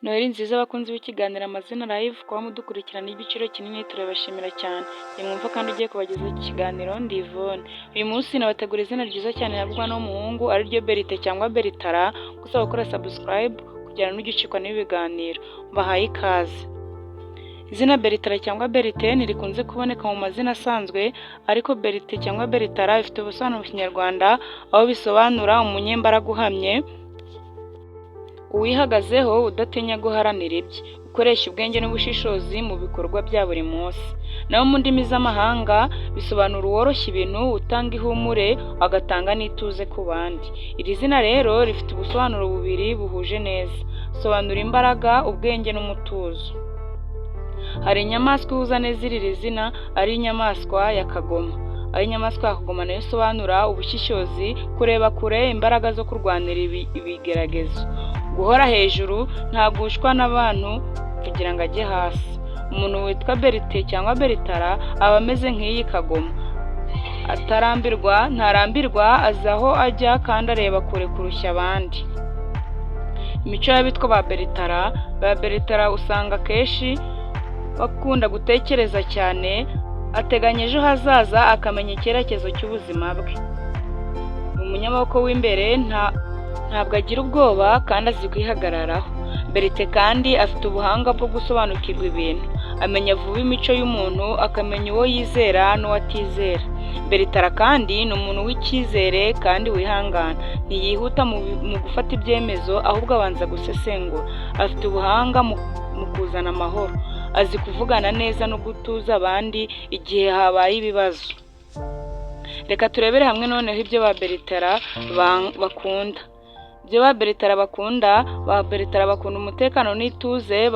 Noheli nziza abakunzi b'ikiganiro Amazina Live, kuba mudukurikirana igiciro kinini turabashimira cyane. Nimwumva kandi ugiye kubagezaho iki kiganiro ndi Yvonne. Uyu munsi nabategura izina ryiza cyane rihabwa n'umuhungu, ariryo Berite cyangwa Beritara, gusaba gukora subscribe kugira ngo ntujye ucikwa n'ibi biganiro. Mbahaye ikaze. Izina Beritara cyangwa Berite ntirikunze kuboneka mu mazina asanzwe, ariko Berite cyangwa Beritara bifite ubusobanuro mu Kinyarwanda, aho bisobanura umunyembaraga uhamye, uwihagazeho, udatinya guharanira ibye, ukoresha ubwenge n'ubushishozi mu bikorwa bya buri munsi. Naho mu ndimi z'amahanga bisobanura uworoshya ibintu, utanga ihumure, agatanga n'ituze ku bandi. Iri zina rero rifite ubusobanuro bubiri buhuje neza, risobanura imbaraga, ubwenge n'umutuzo. Hari inyamaswa ihuza neza iri zina, ari inyamaswa ya kagoma. Aho inyamaswa ya kagoma nayo isobanura ubushishozi, kureba kure, imbaraga zo kurwanira ibigeragezo, guhora hejuru, ntagushwa n'abantu kugira ngo ajye hasi. Umuntu witwa Berite cyangwa Beritara aba ameze nk'iyi kagoma, atarambirwa, ntarambirwa, azi aho ajya kandi areba kure kurusha abandi. Imico y'abitwa ba Beritara: ba Beritara usanga akenshi bakunda gutekereza cyane, ateganya ejo hazaza, akamenya icyerekezo cy'ubuzima bwe. Ni umunyamaboko w'imbere, ntabwo agira ubwoba kandi azi kwihagararaho. Berite kandi afite ubuhanga bwo gusobanukirwa ibintu, amenya vuba imico y'umuntu, akamenya uwo yizera n'uwo atizera. Beritara kandi ni umuntu w'icyizere kandi wihangana, ntiyihuta mu gufata ibyemezo, ahubwo abanza gusesengura. Afite ubuhanga mu kuzana amahoro, azi kuvugana neza no gutuza abandi igihe habaye ibibazo. Reka turebere hamwe noneho ibyo ba Beritara bakunda. Ibyo ba Beritara bakunda: ba Beritara bakunda umutekano n'ituze,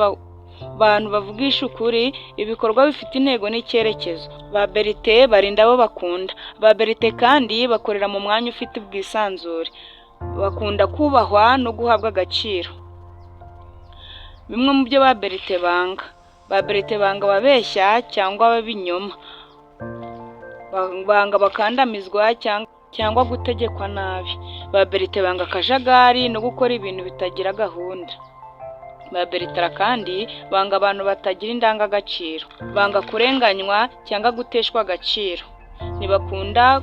abantu bavugisha ukuri, ibikorwa bifite intego n'icyerekezo. Ba Berite barinda abo bakunda. Ba Berite kandi bakorera mu mwanya ufite ubwisanzure, bakunda kubahwa no guhabwa agaciro. Bimwe mu byo ba Berite banga: ba Berite banga ababeshya cyangwa ab'ibinyoma, banga bakandamizwa cyangwa gutegekwa nabi. Ba Berite banga akajagari no gukora ibintu bitagira gahunda. Ba Beritara kandi banga abantu batagira indangagaciro, banga kurenganywa cyangwa guteshwa agaciro, ntibakunda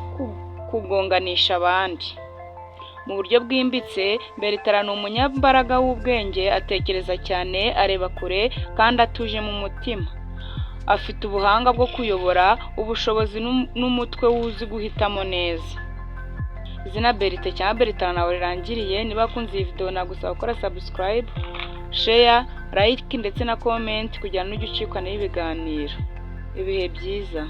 kugonganisha abandi. Mu buryo bwimbitse, Beritara ni umunyambaraga w'ubwenge, atekereza cyane, areba kure kandi atuje mu mutima. Afite ubuhanga bwo kuyobora, ubushobozi n'umutwe uzi guhitamo neza. Izina Berite cyangwa Beritara ntaho rirangiriye. Niba wakunze iyi video nagusaba gukora subscribe, share, like ndetse na comment kugira ngo ujye ucikwa n'ibi biganiro. Ibihe byiza.